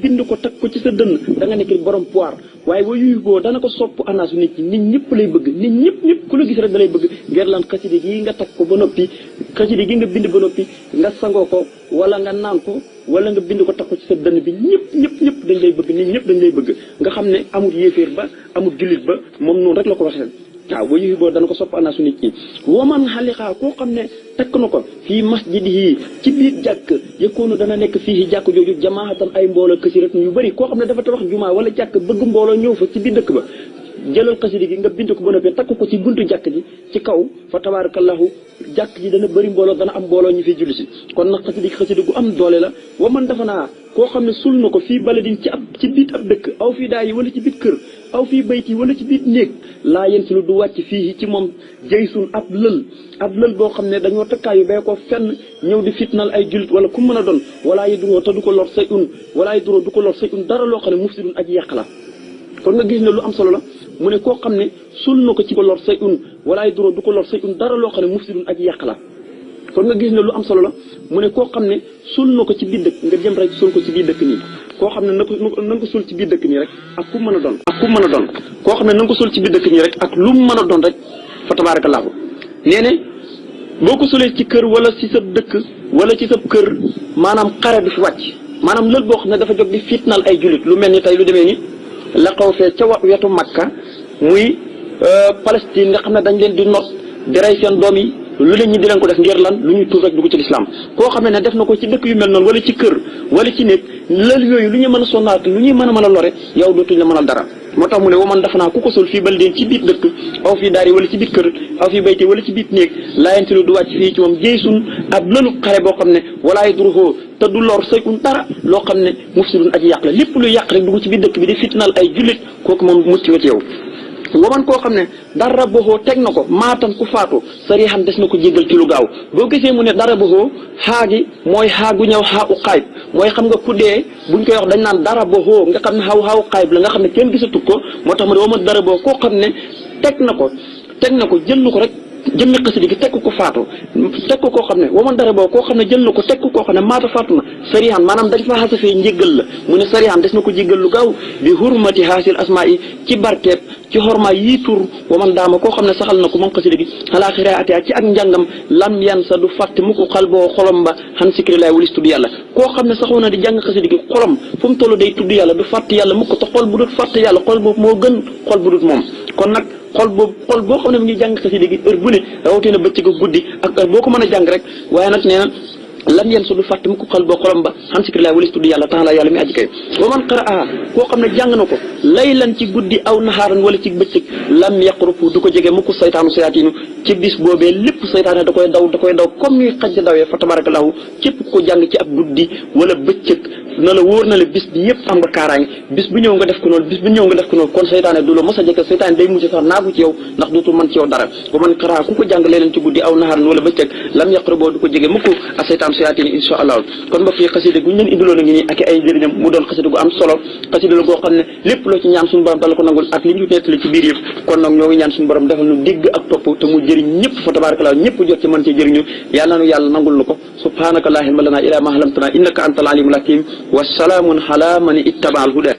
bind ko teg ko ci sa dënn da nga nekk borom pouvoir waaye boo yuy boo dana ko sopp anaasu nit ñi nit ñëpp lay bëgg nit ñëpp ku la gis rek da lay bëgg ngir lan xasida gi nga teg ko ba noppi xasida gi nga bind ba noppi nga sangoo ko wala nga naan ko wala nga bind ko teg ko ci sa dënn bi ñëpp dañ lay bëgg nit ñëpp dañ lay bëgg nga xam ne amul yéeféer ba amul jullit ba moom noonu rek la ko waxee waaw boo yuy boo dana ko sopp anaasu nit ñi waman xalixaa koo xam ne tekk na ko fii masjidihi ci biir jàkk yëkkoonu dana nekk fii jàkk jooju jamaatan ay mbooloo kësirat yu bëri koo xam ne dafa tabax jumaa wala jàkk bëgg mbooloo ñëw fa ci biir dëkk ba jëlal xasida gi nga bind ko ba noppi takk ko ci buntu jàkk ji ci kaw fa tabarakallahu jàkk ji dana bëri mbooloo dana am mbooloo ñu fi julli si kon nag xasida gu am doole la wa man dafa naa koo xam ne sul na ko fii baladin ci biit ab dëkk aw fii daay yi wala ci biit kër aw fii bayt yi wala ci biit néeg laa yen si lu du wàcc fii ci moom jaysun ab lël boo xam ne dañoo takkaayu bee ko fenn ñëw di fitnal ay jullit wala ku mën a doon walaa yi duroo te du ko lor say du ko lor say dara loo xam ne mufsidun aji yàq la kon nga gis ne lu am solo la mu ne koo xam ne sul na ko ci ko lor say walaay duroo du ko lor say dara loo xam ne mufsidun aji yàq la kon nga gis ne lu am solo la mu ne koo xam ne sul na ko ci biir dëkk nga jëm rek sul ko ci biir dëkk nii koo xam ne na nga ko sul ci biir dëkk nii rek ak ku mën a doon koo xam ne na nga ko sul ci biir dëkk nii rek ak lu mu mën a doon rek fa tabaarakallaahu nee ne boo ko sulee ci kër wala ci sa dëkk wala ci sa kër maanaam xare du fi wàcc maanaam lël boo xam ne dafa jóg di fitnal ay jullit lu mel ni tey lu demee ni la xaw fee ca wetu Makka muy Palestine nga xam ne dañ leen di not di rey seen doom yi lu leen ñi di leen ko def ngir lan lu ñuy tuur rek dugg ci lislaam koo xam ne def na ko ci dëkk yu mel noonu wala ci kër wala ci néeg lël yooyu lu ñuy mën a sonnaat lu ñuy mën a lore yow dootuñ la mënal dara moo tax mu ne waman dafa naa ku ko sol fii bal deen ci biir dëkk aw fii daari wala ci biir kër aw fii bayte wala ci biir néeg laayanti lu du wàcc fii ci moom jeysun ab lëlu xare boo xam ne walaay duruhoo te du lor sayun dara loo xam ne mufsidun aji yàq la lépp luy yàq rek dugg ci biir dëkk bi di fitnal ay jullit kooku moom mucc nga ci yow waman koo xam ne dara boxoo teg na ko maatan ku faatu sari xam des na ko jéggal ci lu gaaw boo gisee mu ne dara boxoo xaagi mooy xaagu ñëw xaa u xaayib mooy xam nga ku dee buñ koy wax dañ naan dara boxoo nga xam ne xaaw xaayib la nga xam ne kenn gisatu ko moo tax mu ne waman dara boxoo koo xam ne teg na ko jël na ko rek jëmmi xasida gi teg ko faatu teg ko koo xam ne waman dara boobu koo xam ne jël na ko teg ko koo xam ne maata faatu na sarihan maanaam dañ fa xasafee njéggal la mu ne sarihan des na ko jéggal lu gaaw bi hurmati haasil asmaa yi ci barkeeb ci xormaa yii tur waman daama koo xam ne saxal na ko moom xasida gi xalaa xiraati ci ak njàngam lam yan sa du fàtte mu ko xal boo xolom ba xan sikri laay walis tudd yàlla koo xam ne saxoo na di jàng xasida gi xolam fu mu toll day tudd yàlla du fàtte yàlla mu ko te xol bu dut fàtte yàlla xol boobu moo gën xol bu dut moom kon nag xol boo xam ne mu ngi jàng xasida gi heure bu ne rawatina bëccëg ak guddi ak heure boo ko mën a jàng rek waaye nag nee na lam yen su du fàtte mu ko xal boo xolam ba xam sikri laay walis tudd yàlla taala yàlla mi aji kay wa man qaraa koo xam ne jàng na ko laylan ci guddi aw naxaaran wala ci bëccëg lam yaqrufu du ko jege mu ko saytaanu sayaatinu ci bis boobee lépp saytaane da koy daw comme ñuy xaj da dawee fa tabarakallahu képp ko jàng ci ab guddi wala bëccëg na la wóor na la bis bi yëpp am nga kaaraange bis bu ñëw nga def ko noonu kon saytaane du la mos a jege saytaane day mujj sax naagu ci yow ndax dootul mën ci yow dara ba man xaraa ku ko jàng leen ci guddi aw naxaaran wala bëccëg lam yaqru boo du ko jege mukk a saytaan sayaatini insha allah kon mbokk yi xasida gu ñu leen indiloon a ngi nii ak ay njëriñam mu doon xasida gu am solo xasida la goo xam ne lépp loo ci ñaan suñu borom dala ko nangul ak li ñu nettali ci biir yëpp kon nag ñoo ngi ñaan suñu borom defal nu digg ak topp te mu jëriñ ñëpp fa tabarakallah ñëpp jot ci mën ci jëriñu yàlla nanu yàlla nangul nu ko subhanaka la ilma lana illa ma allamtana innaka antal alimul hakim wa salaamun ala man ittaba al huda